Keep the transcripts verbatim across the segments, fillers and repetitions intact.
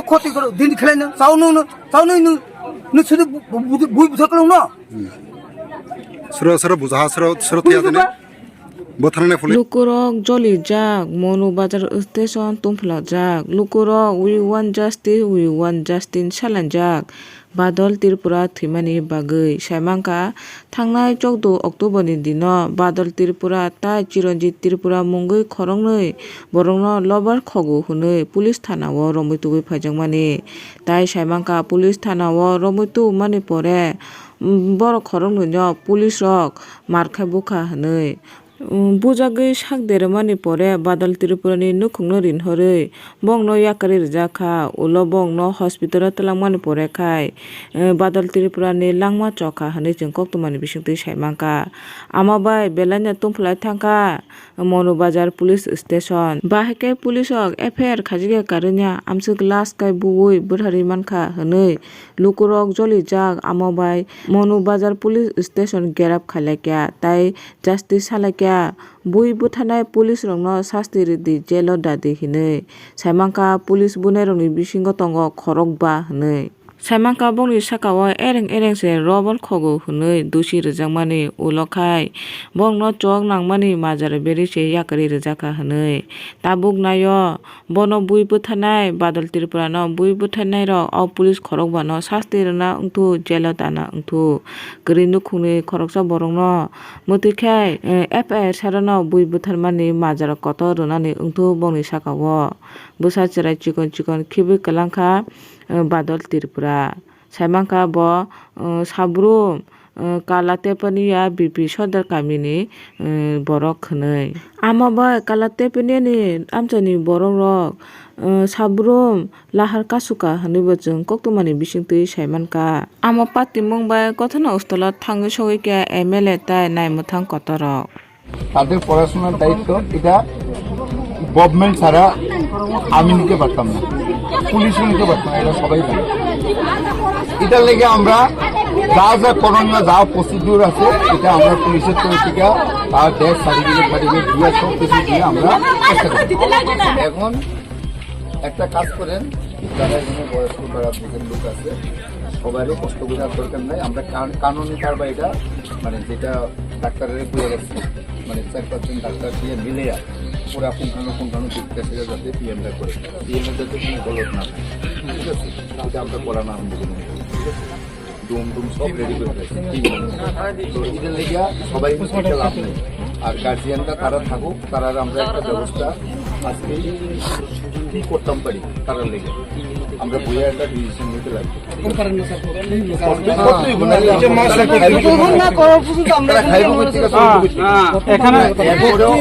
Khoti koro din khlai no, chao no, no, chao no, no, no, sudu bu-, bu-, bu-, bu-, bui butha kolong no. Sro, sro bujaha, sro, sro thaya tene. Butharne phuli. Lukurok jolijak, Monu Bazar station tungphla jak. Lukurok, "We want justice, we want justice," salanjak. Badal Tripura thwimani bagwi. Saimankha, thangnai chwdw October ni dino Badal Tripura tai Chiranjit Tripura mungwi khoroknwi borokno lobar khogo hwnwi police thana-o romwi tubui phaijakmani. Tai saimankha police thana-o romwi tubumani pore, mm, borok khoroknwino police rok mar khe bukha hwnwi. Um, bujagwi sak deremani pore Badal Tripurani nukhungno rinhorwi bongno yakarwi rijak kha, ulo bongno hospital-o twlangmani pore khai, eh, Badal Tripurani langma chokha hwnwi chwng koktwmani bisingtwi saimankha. Amo bai belaino tungphlai thangkha Monu Bazar Police Station. Bahai khe police rok F I R khajikya karwina amswk lash khai buwi bwtharwi mankha hwnwi lukurok jolijak, amo bai Monu Bazar Police Station gerap khailaikha tai justice salaikha. Bui bwtharnai police rokno sasti rwdi, jail-o dadi hinwi. Saimankha police bunairokni bisingo tongo khorokba hinwi. Saimankha bongni sakao ereng ereng se rubber khogo hinwi dusi rwjakmani ulo khai bongno chok nangmani majra berwi se yakarwi rwjakha hinwi. Tabuk naio. Bono bui bwtharnai Badal Tripurano bui bwtharnairok o police khorokbano sasti rwna wngthu, jail-o dana wngthu. Kwrwi nukhungni khoroksa borokno mwtwi khe, eh, F I R sarano bui bwtharmani majra kotor rwnani wngthu bongni sakao. Bwsa chwrai chikon chikon khibwi kwlangkha, eh, Badal Tripura. Saimankha bo, uh, Sabrum, uh, Kalatepania B P Sodar kamini, uh, borok hwnwi. Amo bai Kalatepaniani amchaini borokrok, uh, Sabrum lahar kasuka hwnwibo chwng koktwmani bisingtwi saimankha. Amo patimung bai Gothona Ostolo thangwi sogwi khe M L A tai naimwthang kotorrok. তাদের পড়াশোনার দায়িত্ব এটা গভর্নমেন্ট ছাড়া আমি নিতে পারতাম না, পুলিশও নিতে পারতাম না, এটা সবাই জানে। এটার লেগে আমরা যা যা করণীয়, যা প্রসিডিউর আছে, এটা আমরা পুলিশের তরফ থেকে তার ডেথ সার্টিফিকেট ফার্টিফিকেট দিয়ে সব কিছু দিয়ে আমরা চেষ্টা করি। এখন একটা কাজ করেন, যারা এখানে বয়স্ক বা বুজুর্গ লোক আছে, সবারও কষ্ট বোঝার দরকার নাই। আমরা কান-, কানুনি কারবার এটা, মানে, যেটা ডাক্তারের বইয়ে গেছে, মানে, চার পাঁচজন ডাক্তার দিয়ে মিলে আর ওরা পুঙ্খানুপুঙ্খানু জিজ্ঞাসা যাতে পিএমরা করে, পিএমরা যাতে কোনো গলত না থাকে, ঠিক আছে? এটা আমরা করানো আরম্ভ করবো, ঠিক আছে? ডোম টোম সব রেডি করে ফেলছে। তো এটার লেগে সবাই কিন্তু এটা লাভ নেই। আর গার্জিয়ানরা তারা থাকুক, তারা আর আমরা একটা ব্যবস্থা আজকে কি করতাম পারি তারার লেগে। আমরা বইয়া একটা ডিসিশন নিতে লাগবে। করতেই হবে না, এটা মাস করতেই হবে। না করার পর্যন্ত আমরা তারা খাইবো করতে গেছে, হ্যাঁ, করতে গেছে। হ্যাঁ, এখানে এরপরেও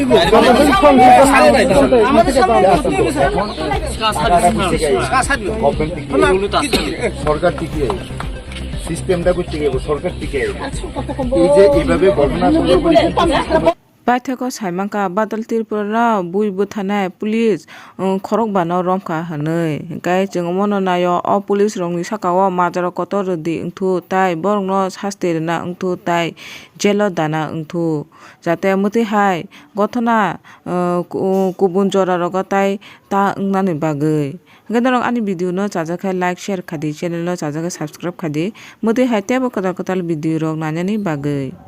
আমাদের সামনে করতে হবে, স্যার। এখন গভর্নমেন্ট থেকে, সরকার থেকে সিস্টেমটা করতে গেলে সরকার থেকে এই যে এইভাবে ঘটনা সংঘটন Paithakgo saimankha Badal Tripura no bui bwtharnai police, um, khorokbano romkha hwnwi. Hinkhe chwng omono naio, o police rokni sakao majra kotor rwdi wngthu tai borokno sasti rwna wngthu tai jailo dana wngthu. Jate mwtwi hai gothona, uh, ku-, kubun jora rogo tai ta wngnani bagwi. Hwnkhe norok ani video no chajak khe like, share khadi, channel no chajak khe subscribe khadi. Mwtwi hai teibo kwtal kwtal video rok nainani bagwi.